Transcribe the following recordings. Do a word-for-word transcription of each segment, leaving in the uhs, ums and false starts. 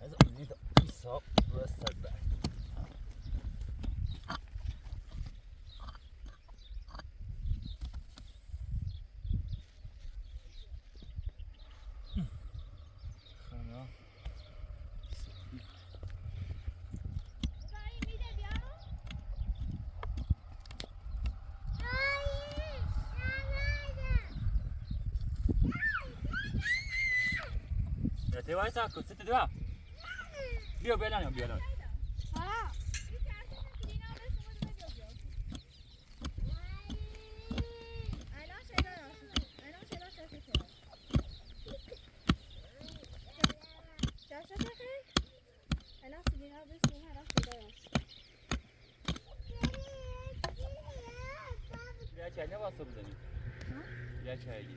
Also, wieder. Ist so, du hast halt recht. Hm. Keine Ahnung. Ya te vas a, ¿cómo se te va? Bio, bio, no, bio, no. Ilaç ne var sabzanın? Ha? İlaç aydı.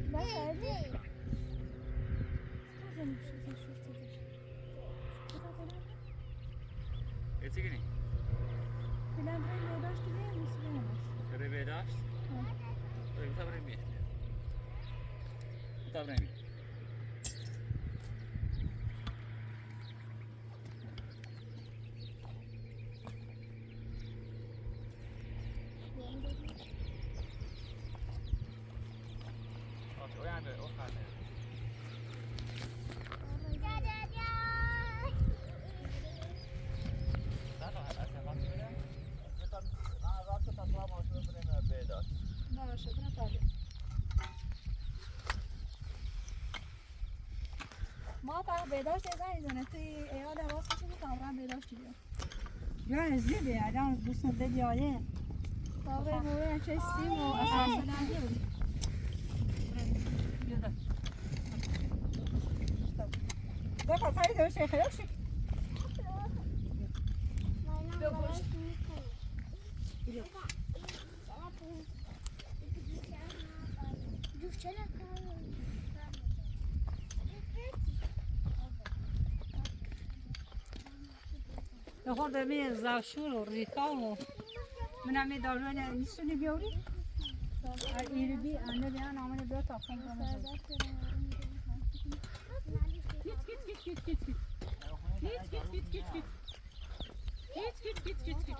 Ilaç aydı. Эцигини. Килан рей бедаш диге мисбенаш. Рей бедаш? Ха. Рей бедаш. Рей бедаш. ما تا بهداشت زنگ زنه، تی ایاد حواس شدی تا همراه بهداشت بیا. بیا نزدیک بیا، الان دوستم دادی آیه. آقای موره چه سیم و اساس نداری. بیا دا. بیا پسری داره شیخ خیلی شد. بیا پشت. بیا. Daxo de mi zaşur û rîka û mina mi dalwene nîsûnî bîyorî. Ay, îrî bî, ane bî, an amine bîyo taqim. Git, git, git, git, git, git. Git, git, git, git, git. Git, git, git, git, git.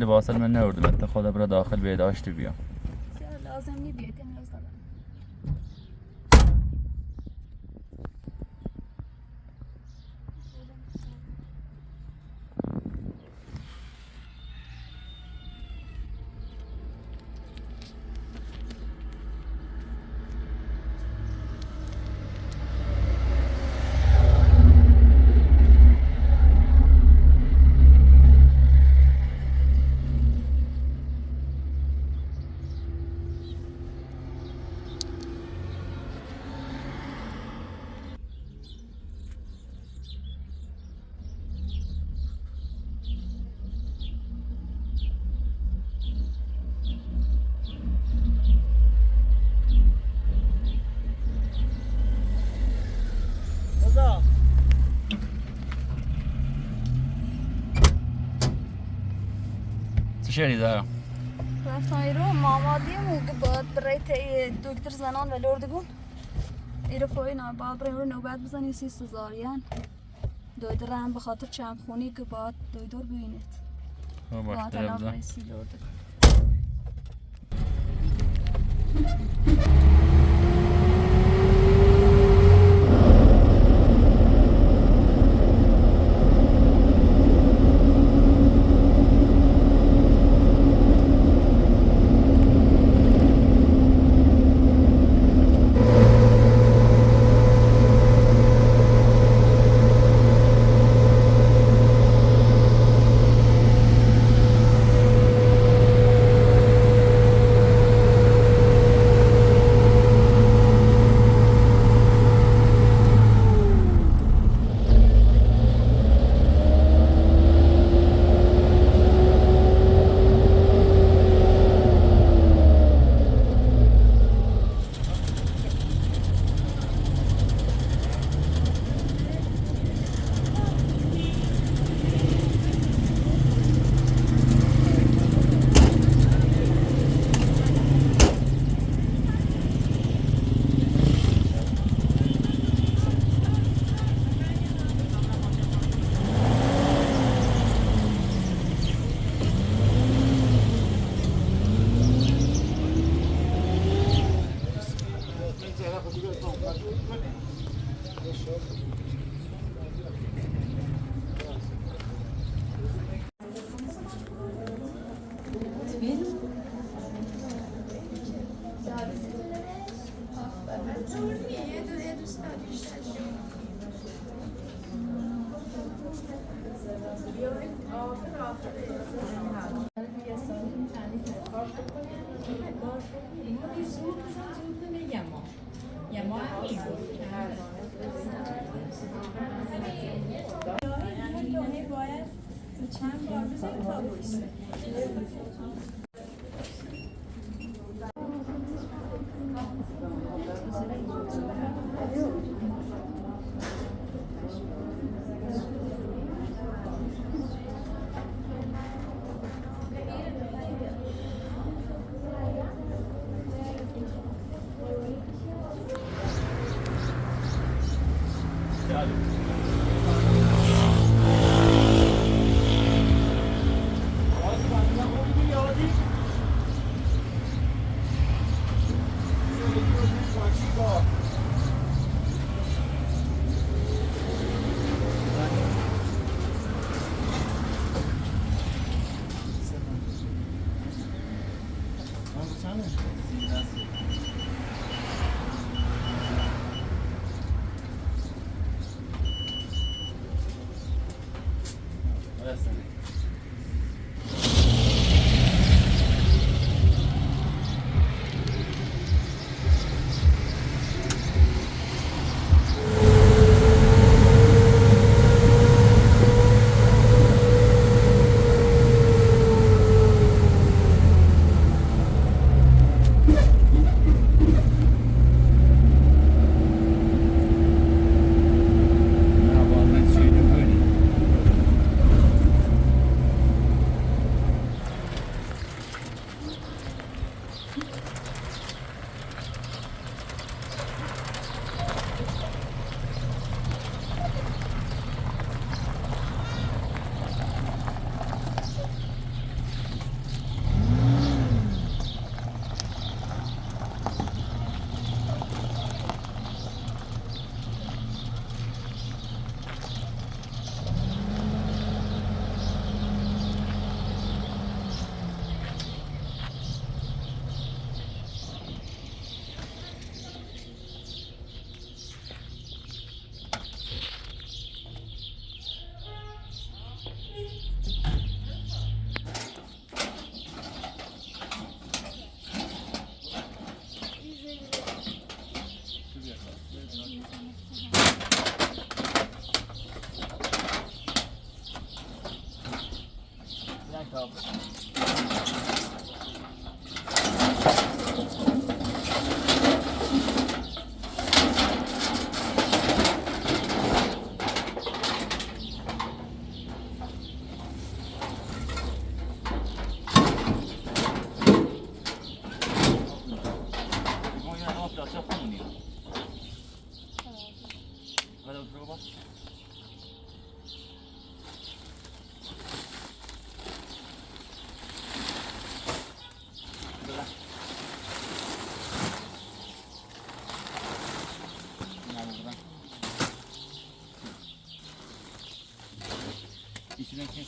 لباس من نوردم، حتی خود برا داخل بیداشت بیا. لازم نی بیتیم لازم. چی شدی زارا؟ رفتم ایرو، ماما دیم و گفت باید برای تی دکتر زنان و لور دگون. ایرو فوری نا، باید برای اون نوبت بزنی سی سزارین. دکتر هم به خاطر چند خونی که باید دکتر ببینید. خب، باید باشه، الان بزن. برای سی لور دگون.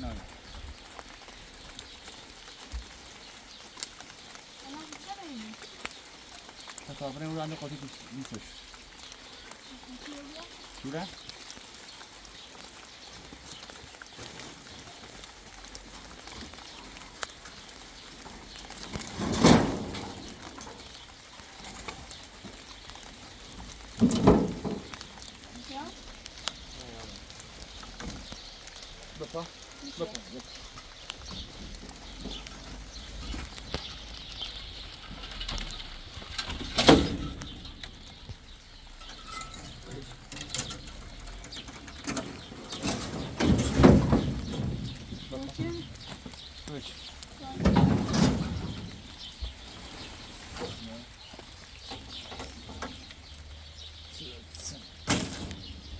Nada. Tata, abre un rando cu atât din săși. Iurea? Bă, pa. Bă, pa. Uite.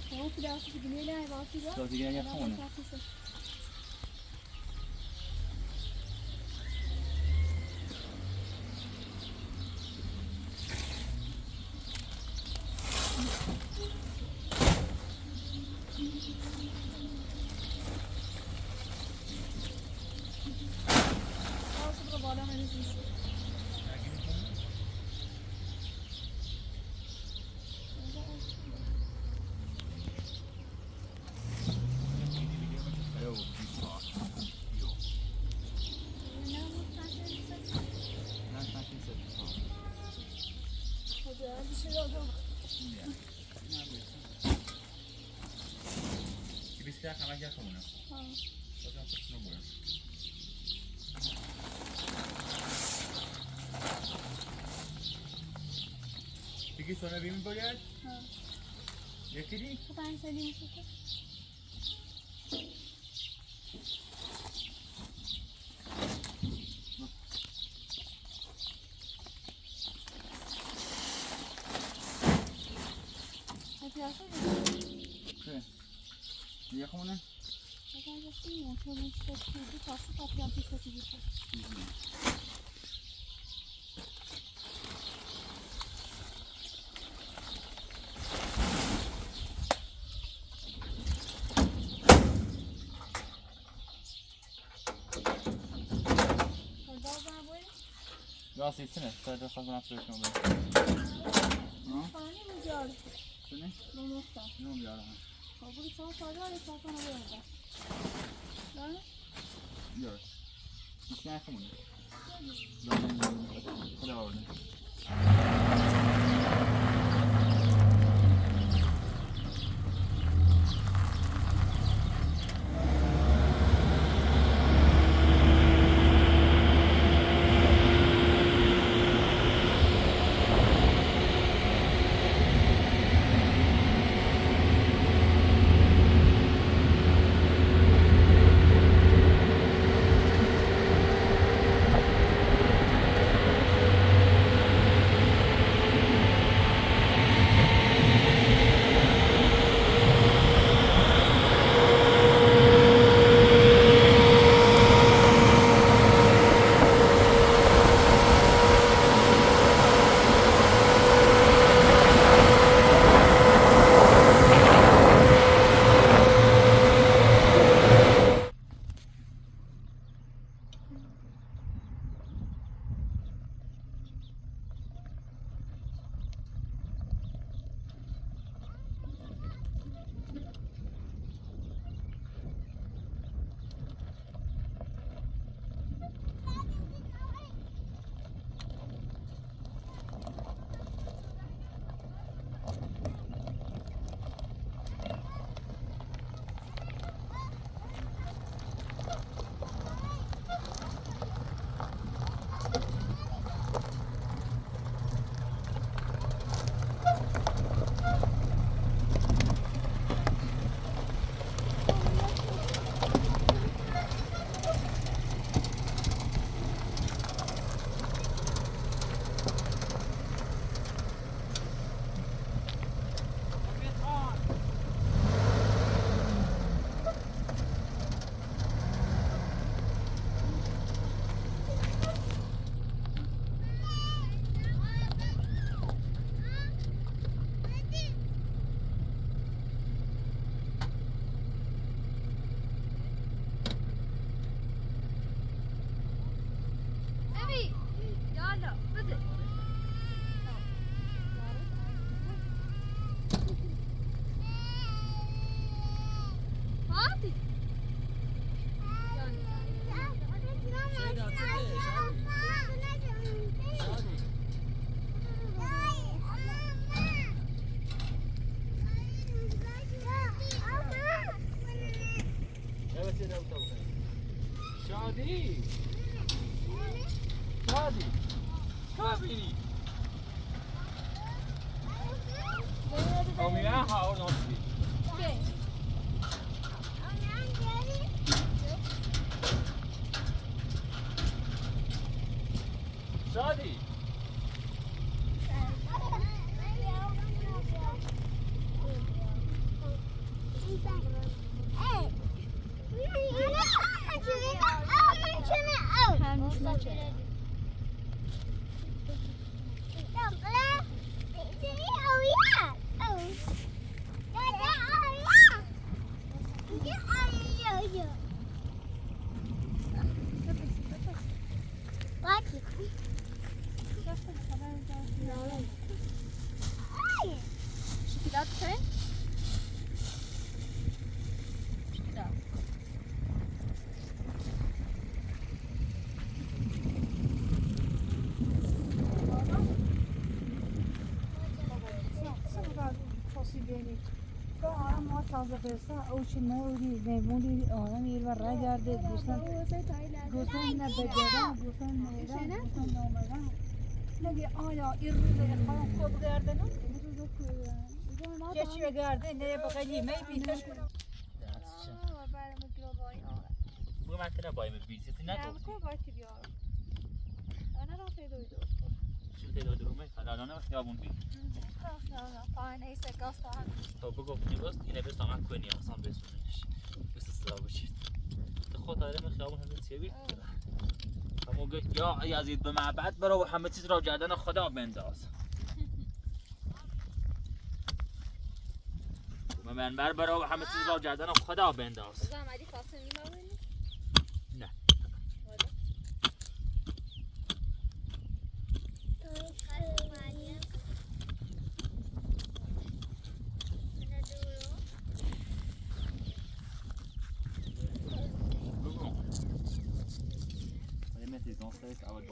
Să o culească și din ele, ai văzut? Să o culească acum. Trebuie să te ia cam așa acum, nu? Peki sonra benim böyle. Ha. Yakayım. Kapan senin. Hadi yapalım. Şey. Yakın mı ne? Hadi yapalım. Yapalım. Çok iyi. Bir kalsın, kapıdan bir sesi geçiyor. Dar să-i ține, stai de fac una pe ăștia, bă. Nu? Fani mă geară. Cine? Domnul ăsta. Nu geară, mă. Că a vrut să facă aroare sau că nu vrea. Da? Ia. Deci n-ai cum. شادي، شادي، شادي. شادي. Taze besa, o çi ne uri, ne muri, ona bir var, ragardı, gustan, gustan ne becera, gustan ne era, gustan ne omera. Ne ki aya, irri de, falan, ko bu gardı, ne? Geç ve gardı, ne bu kadar yemeği bir taş. Bu madde ne bayımı bilsin, ne? Ko baki bir. Ana da şey duydu. Şimdi de durumu, hala ne? Ya bunu bir. Neyse, gaz daha. Tabii, bu gaz yine bir zaman koyuyor, sen bir sürüş. Biz ısrar bu şey. Te xo tarê min xiyabûn hemî çêbî. Hemû got ya Yazîd, bi mebed bira û hemî çîz ra cerdena Xweda bendaz. Bi mebed bira û hemî çîz ra cerdena Xweda bendaz. Zam edî fasil nîma wî? Ne. Wala. Look. Let me see, don't say it, I would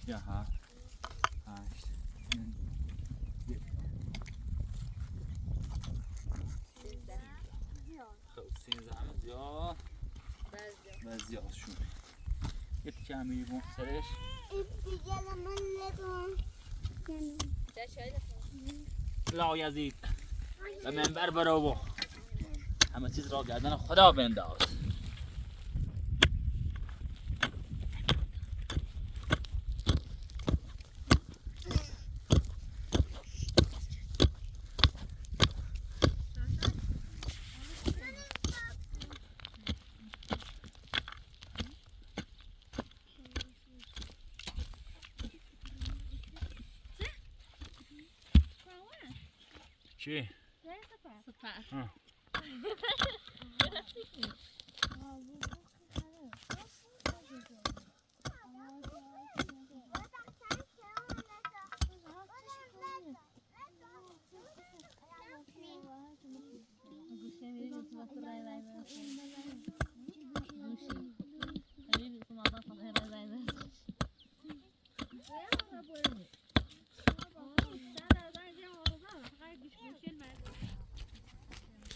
Яха. Син زحمت زیاد. بعضی ها شون. یک کمی بون سرش. لا یزید. به منبر برو بو. همه چیز را گردن خدا بنداز. چی؟ سپر. ها.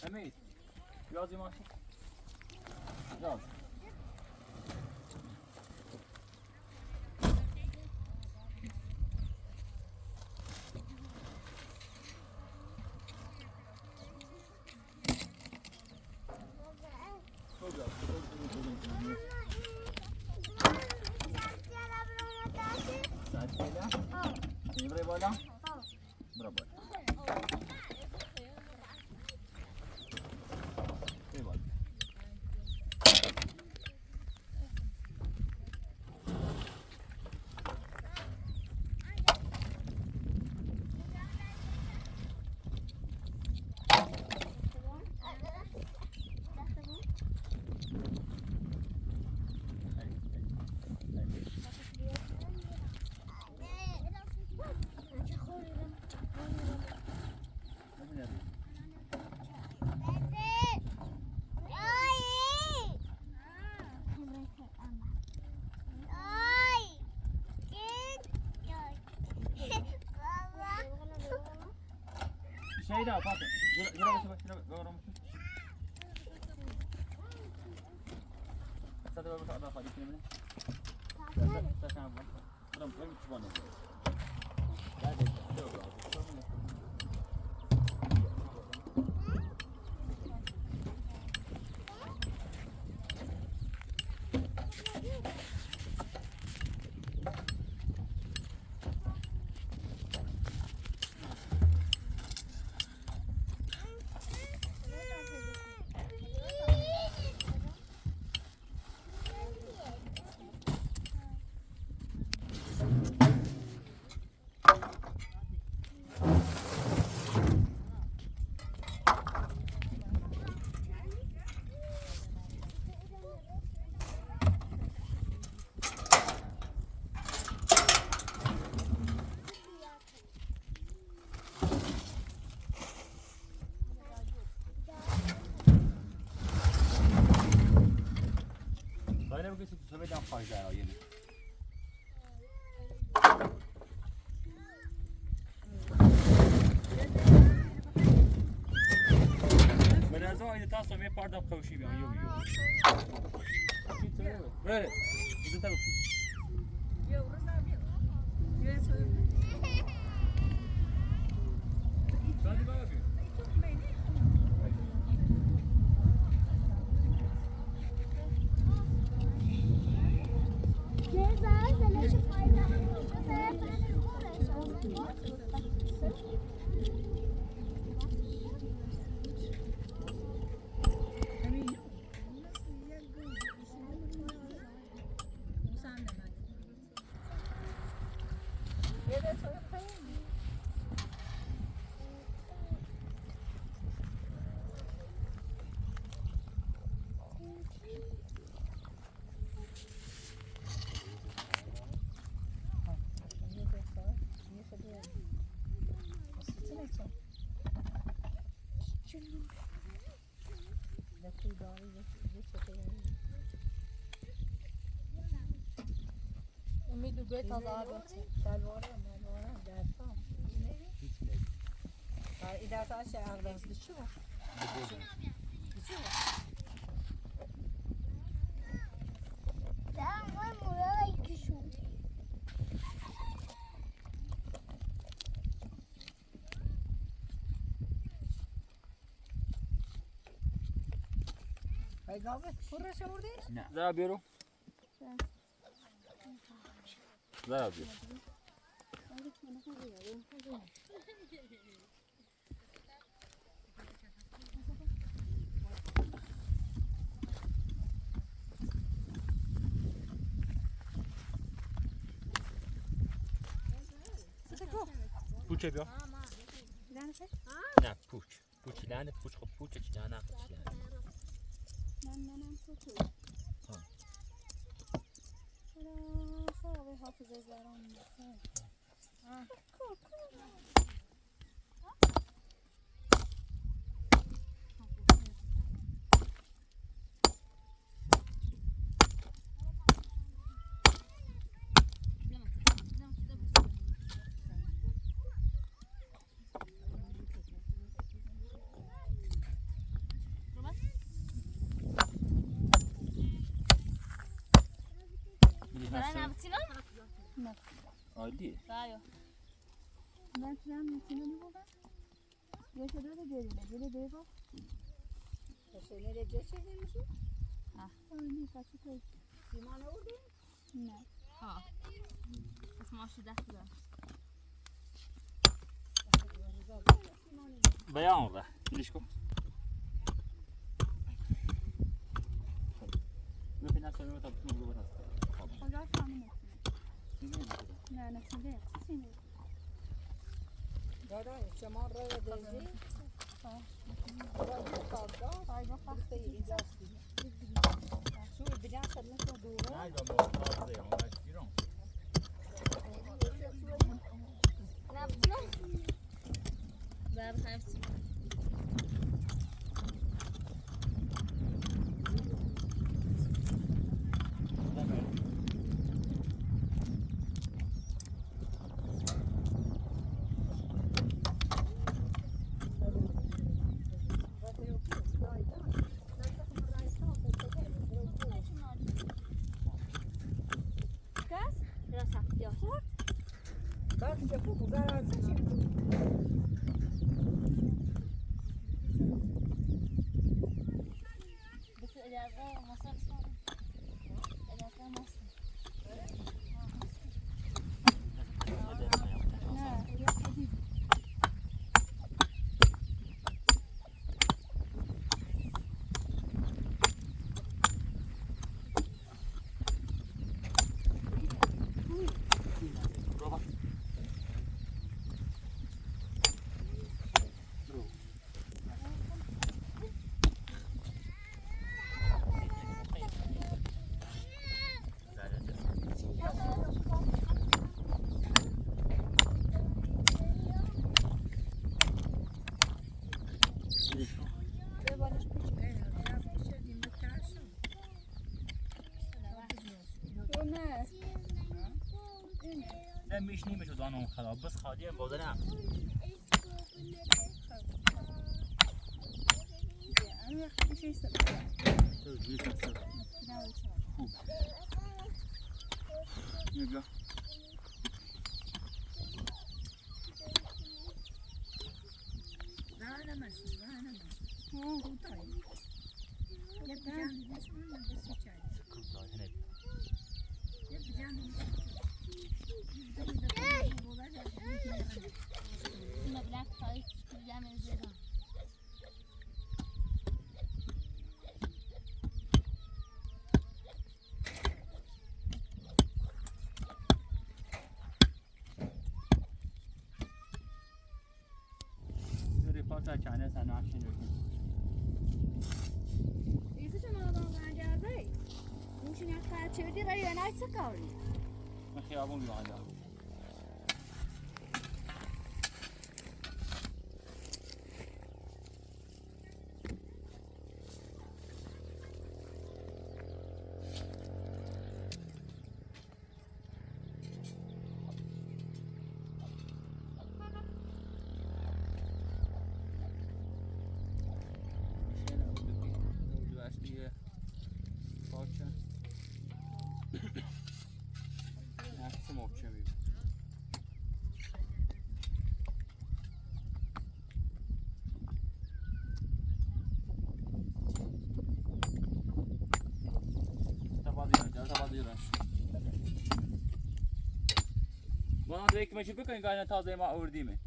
حميد، يازي ماشي. يازي. شيدا، فاطمة. يلا، يلا، يلا، يلا، يلا. استاذ، بابا، تعال، خليك هنا. استاذ، استاذ، تعال. Bayram gecesi sömeden fazla ya, yeni. Merhazo aynı tas sömeye pardon kavuşayım ya, yok, yok. Böyle. Bizi tabii. Umi dubet azabet. Dalvora, dalvora, dalvora. Hiç ne? Ha, idarta şey ağdas biçiyor. Biçiyor. Tamam, oraya gidiyorum. Ay, gazı, kurra çavur değil. Ne? Daha bir o. Daha bir. Puç yapıyor. Ne puç? Puç ilanı, puç, puç ilanı, puç ilanı. Nan nan nan puç. Ha. Ana, sağ ol, hafızazlar olmuyor. Ha. Aydın. Rayo. Ben planın içinde ne buldum? Göçede de derine, böyle böyle bak. Göçede de derine. Ah. Ay, ne kaçı koy. Limon orada. Ne? Ha. Bas maşi de. Bayan orada. Bilişko. Yok, ben sana tabii bunu bana. Hocam, tanımıyorum. Ne, ne, ne? Da, da, çaman raya dezi. Raya kalka. Ay, bak, bak. Su bilen kadın su doğru. Nerede bu? Ne yaptın? Ver hepsini. Gaz? Biraz hafif yavaş. Bak işte bu, bu zararlı şey. Bütün ileride masa. İleride masa. Ömer. Sen bir iş neymiş o zaman onun kadar? Biz kalıyor, bu da ne? Ripota çane sana aşırı. Isi çamadan geldi. Bu şimdi kaçırdı da yöne çıkardı. Nasıl yapamıyor hala? Bana direkt maçı bir kan gayna taze ma ordime.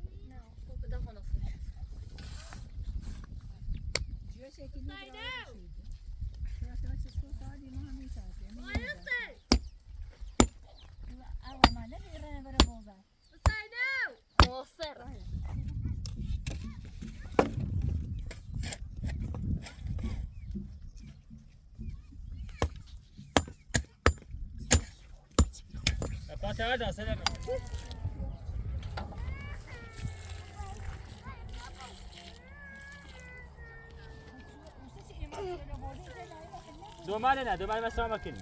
Domani ne, domani mi sono macchina.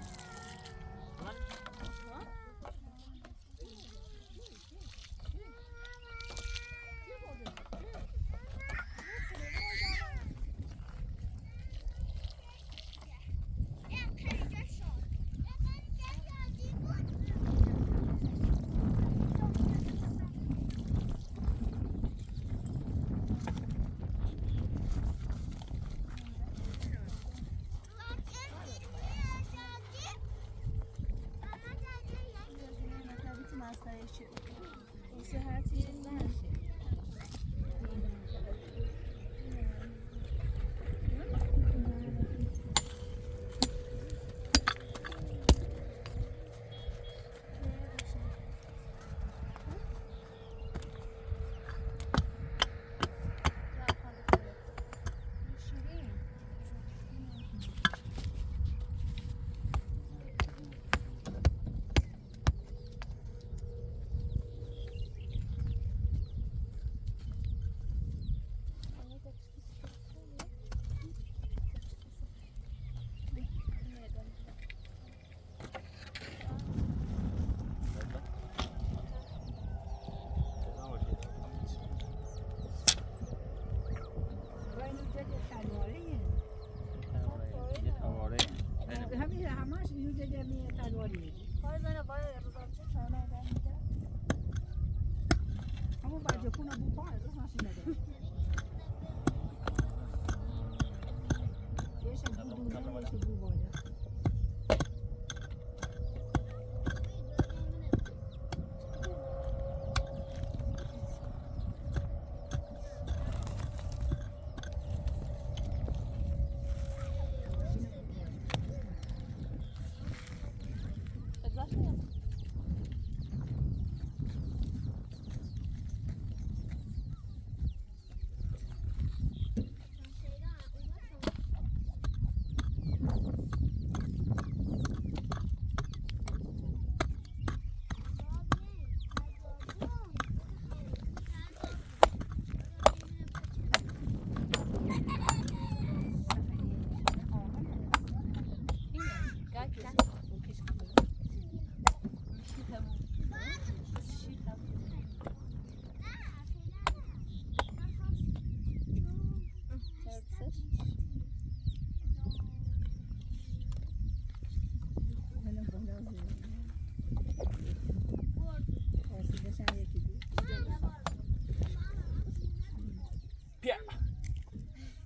Пя!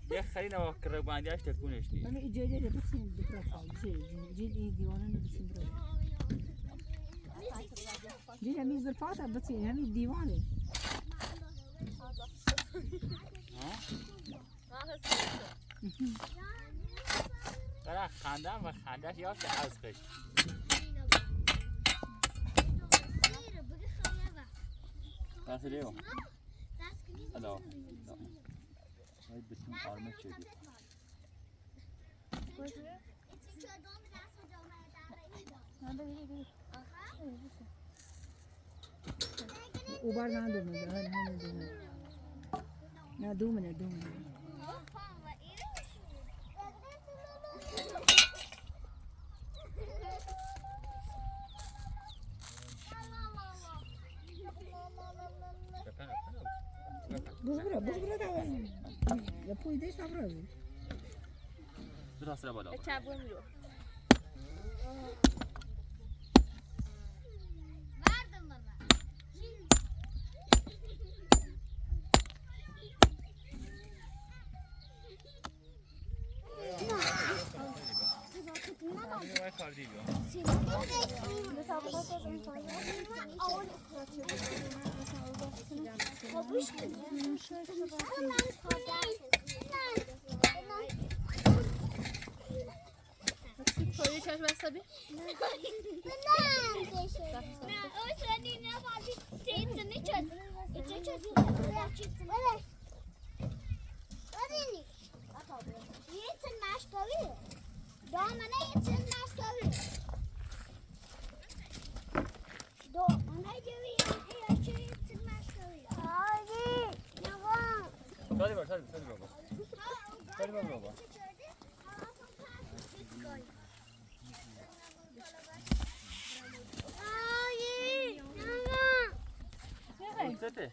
Я хрена вакра бандяш такунешни. Ами иджеде де бицин дипраса, джи, джи, джи и дивана не бицин бра. Джи ами зерпата бицин, ами диване. Тара ханда ва ханда я ке аз каш. Тасилео. Alo. Ay, bütün arma çevir. Ubar na dumne, na dumne, na dumne, na dumne. Buzgura, buzgura da. Ya pui de sabra. Biraz sıra bana. Çabuk yok. Vardım baba. Sorry, bro, sorry, sorry, bro. Sorry, bro, bro. Hey.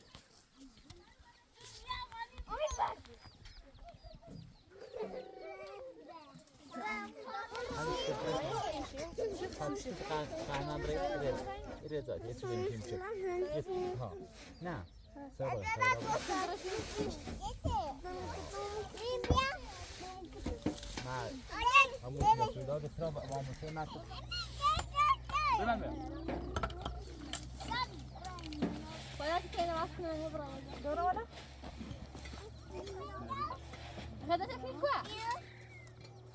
غدا تاكل كوا؟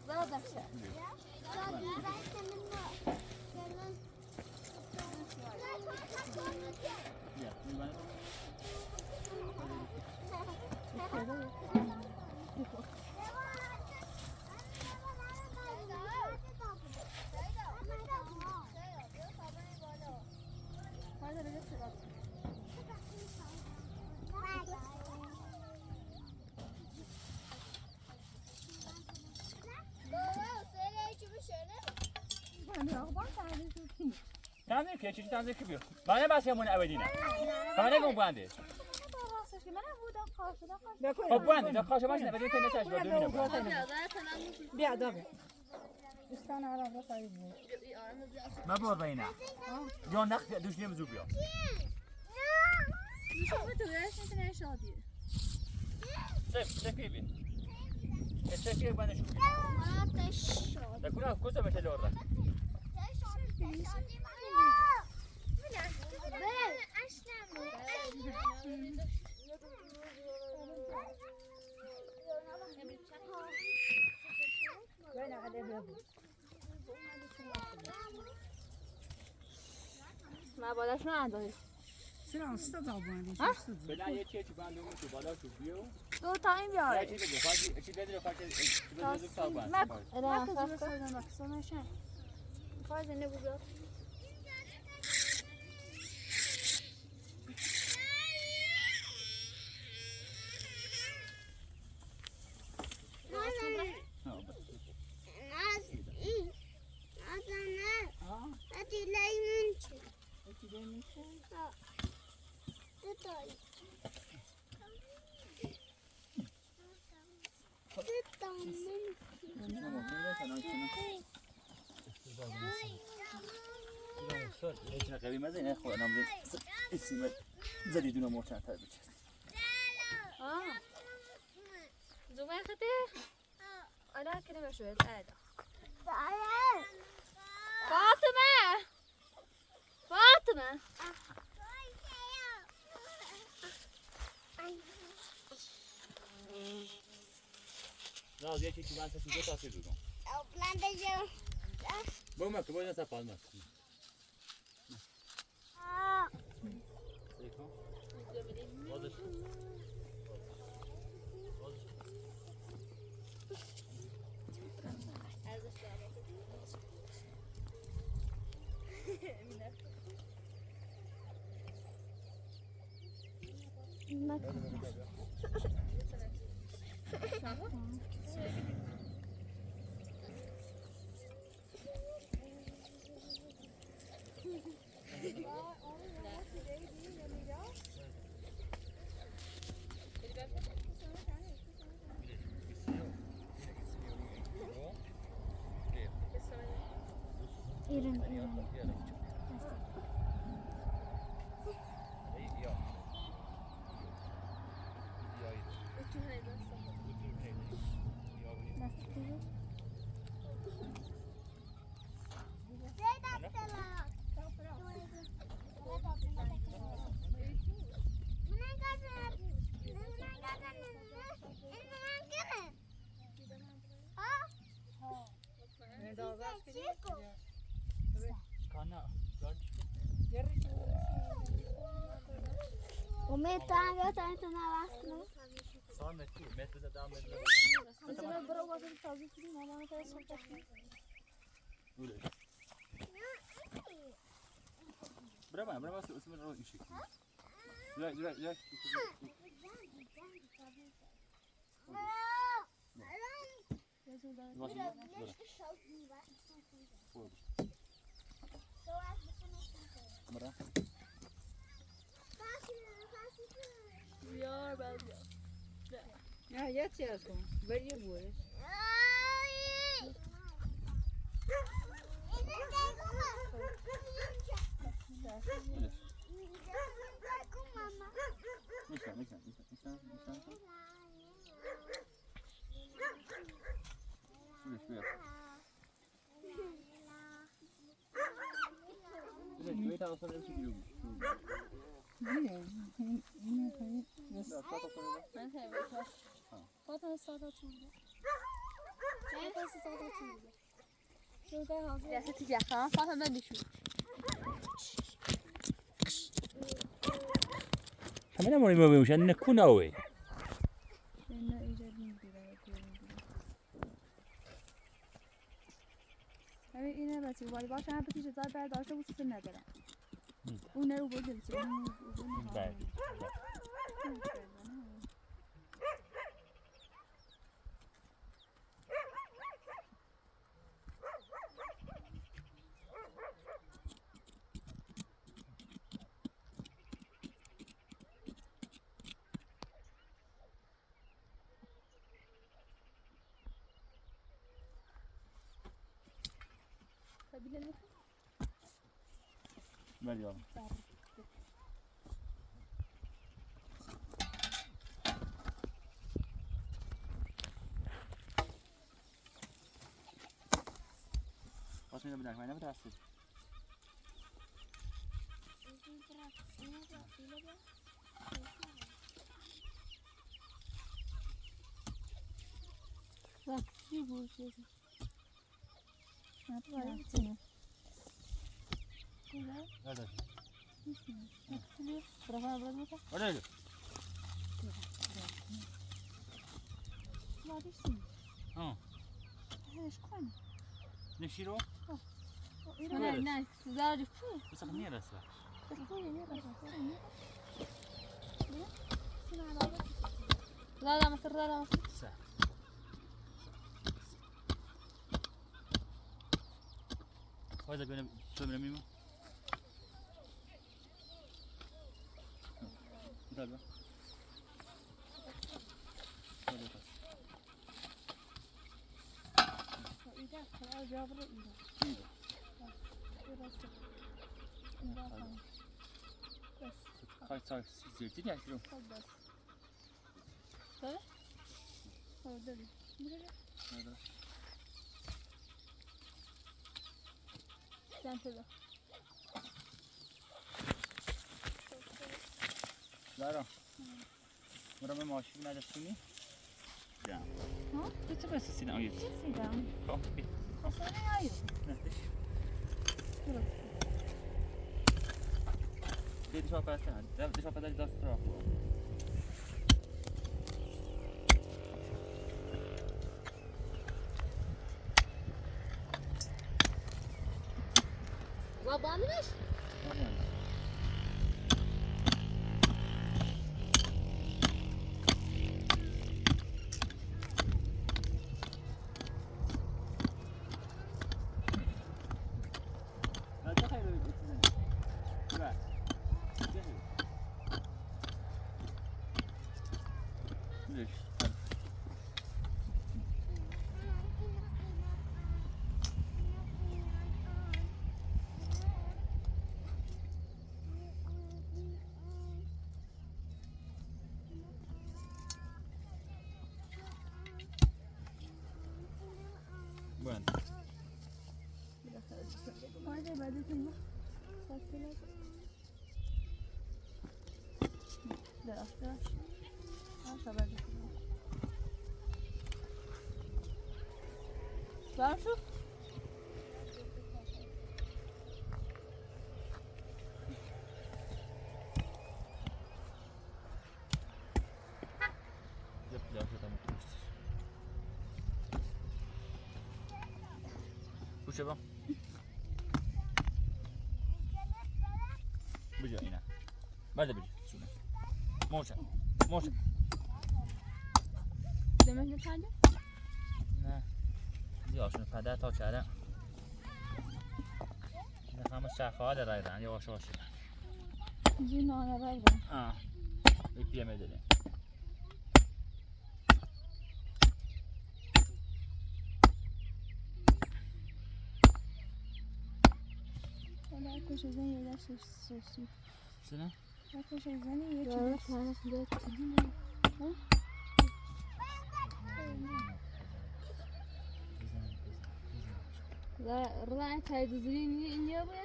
غدا دخشة. Tanrı ki, çiçi tanrı ki bir. Bana bas ya bunu evedine. Bana ne bu bende? Bak bende, da kaşa başına bedin tene saç var dönüyor. Bir adam. Üç tane araba sayılmıyor. ما بردینا. یا نخ دوش نیم زوبیا. سیف، سیف بین. سیف بین شو. تکونا کوسا میشه لورا. ما بالاش نداری. چرا؟ ستا دابونه. ها؟ بلا یه چیزی بند اون تو بالا تو بیو. دو تا این بیار. یه چیزی بخواد، چی بدره خاطر، چی بدره تا بند. ما الا خفه. فاز نه بوجا. زدی دونه موچن تر بچه. آه. زوبای خطی؟ آره، که نمیشه. فاطمه! فاطمه! راضیه که تو بحث شده تاثیر بگم. بگم که باید نسا پالماس. Kana, George. Umetango tanto na lastra. Sana tu, mete da dame. Brava, brava, se se lo işi. Güzel, güzel, güzel. Bırak. А, я тебя жду. Варьевой. Миша, Миша, Миша, Миша, Миша. Шули, шули. Блин, Kamera mori mori mori, ne kuna we. Ами ине бати, вали баша ҳа бати жа заа баа даа шо бути сен надара. Унер убо дем сен. Баа. Ver yavrum. Bas bir daha, bir daha. Bak, bir bu şey. Смотри, Артём. Куда? Надо. Смотри, права обработка. Подойди. Смотри, сын. А. Э, школьник. Не широ? О, о, Смотри, Ирина. Настя, сюда же фу. Высоко не росла. Фу, не росла. Да? Сын, надо. Ладно, мастер, ладно, мастер. Са. Хвай за гонем, что время мимо? Да, да. Да, да, да. Ида, хвай за обратно. Ида. Ида. Ида. Хвай, хвай, хвай, хвай. Хвай, хвай. Ой, дали. Дали. Ага. Дан тогда. Claro. Mira, me imagino de sini. Ya. ¿No? ¿Tú te puedes así, no? Oye. Sí, sí, da. Oh, bien. Eso no hay. No, sí. Pero Deixa eu passar. Deixa eu passar de novo pra lá. Lá, Bandas? Bueno. Varsa. Чего? Бежи, Инна. Бежи, бежи, сюда. Молча, молча. Demek ne kaldı? Ne? Yok, şunu kadar tavçada. Ne kamış çakı var da raydan, yavaş yavaş. Zina ya raydan. Ha. Bekleyemedim. Olha a coisa bem, ele é su-, su-, su-. Será? A coisa bem, ele é su-, su-. Ла-, ла-, чай дызрин, не, не, не, не.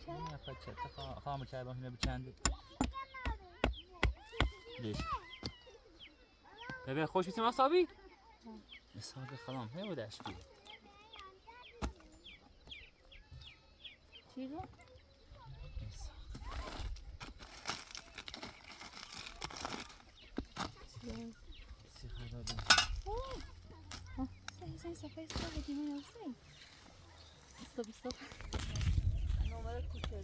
Не, пача, та ха-, хама чай, бахне бичанди. Лиш. Бебе, хош бисем асаби? Асаби халам, хе, вадаш би. Чего? Стой, стой, стой, стой, стой. Стоп, стоп. Номер куча.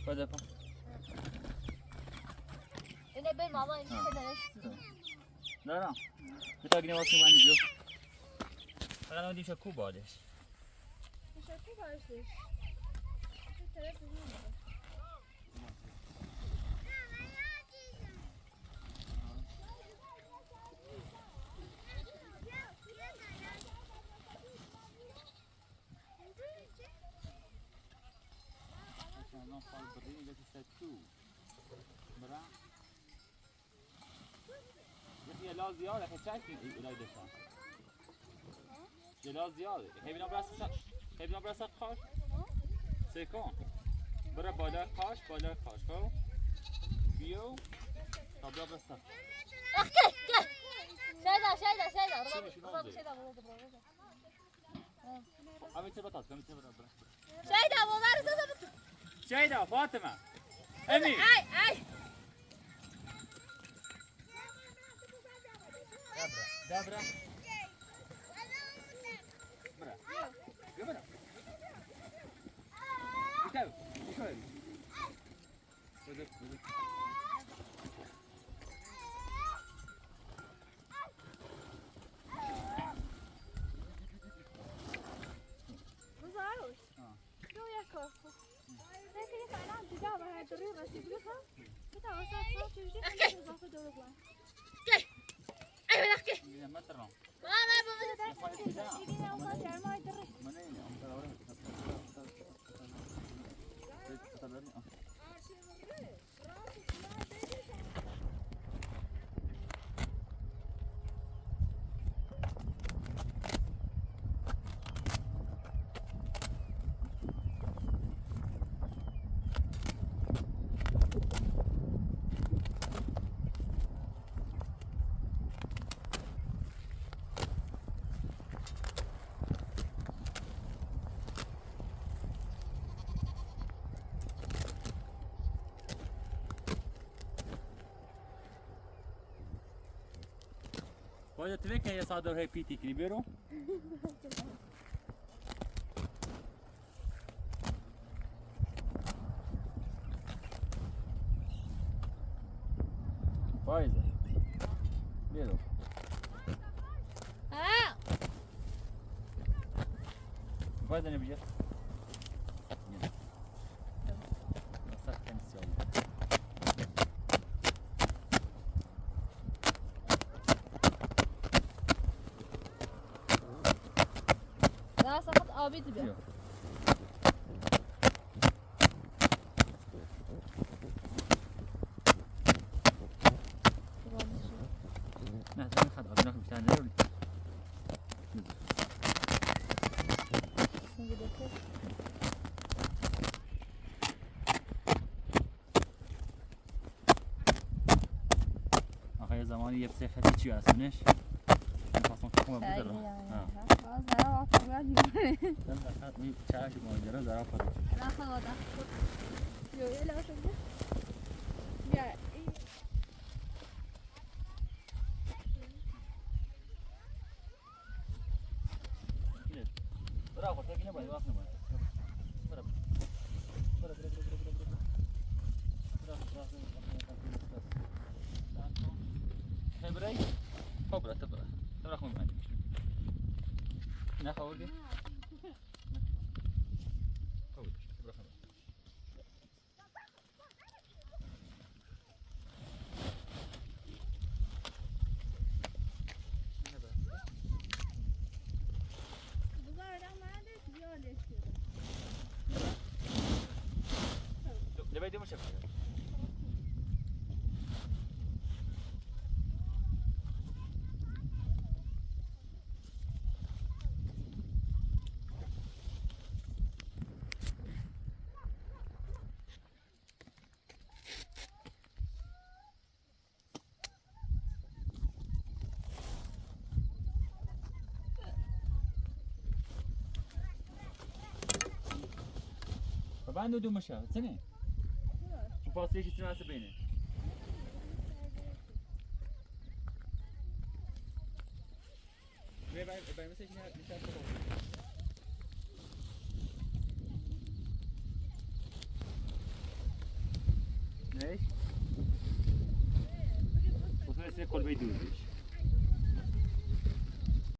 Пойдем. Ene ben mama işe de. Dara. Bir tane yine bakayım hani diyor. Sana ne diyeyim, Kuba diyor. Dışarı Kuba işte. Bir tarafı bilmiyorum. Não falo barrinha, já te sai tu. Bra. يا أخي، لا زيادة، يا أخي، شايفين إيه، إيه، لا يدشان. يا لا زيادة. هي بنا براسة سا-، هي بنا براسة قاش. سيكون. برا بالا قاش، بالا قاش، خو. بيو. طب يا براسة. احكي، احكي. شايدة، شايدة، شايدة. شنو، شنو رضا، زي؟ شايدة، رضا، رضا، رضا. Abi, çabuk at, abi, çabuk at, bırak. شايدة، أبو مارس، أبو. شايدة، فاطمة. أمي. أي، أي. دابرا، دابرا. برا. يا برا. يتابع. يتابع. بدك، بدك. بزاوي. آه. شو يا كوكو؟ زي كده كان عندي بابا هاي الضرورة سيبلها. كده وسط صوت وجديد أوكي. إضافة دولار. أوكي. أيوة، أوكي. يا ما ترى. ما، ما، ما، ما. يا فايز كده. يجينا وسط يا ما يضرك. منين؟ أنت لو رحت. Pode te ver que essa dor repite equilíbrio. Pois é. Viu? Ah! Vai, Dani, beijo. Não. Não sabe que tem seu. Daha sakat abi gibi. Yok. Ахай заманы епсе хати чиасынеш. Фасон кукума будара. Ха. Зара ватарга. Дан да хат ми чара ки мо дара зара фари. Раха вада. Йо, ела шо. Я. Tabra. Tabra khum ani. Na khawdi. Khawdi. Tabra khum. Baba, nu du mă așa, ține. Cu față și ține să bine. Vezi? O să vezi colbei duzi.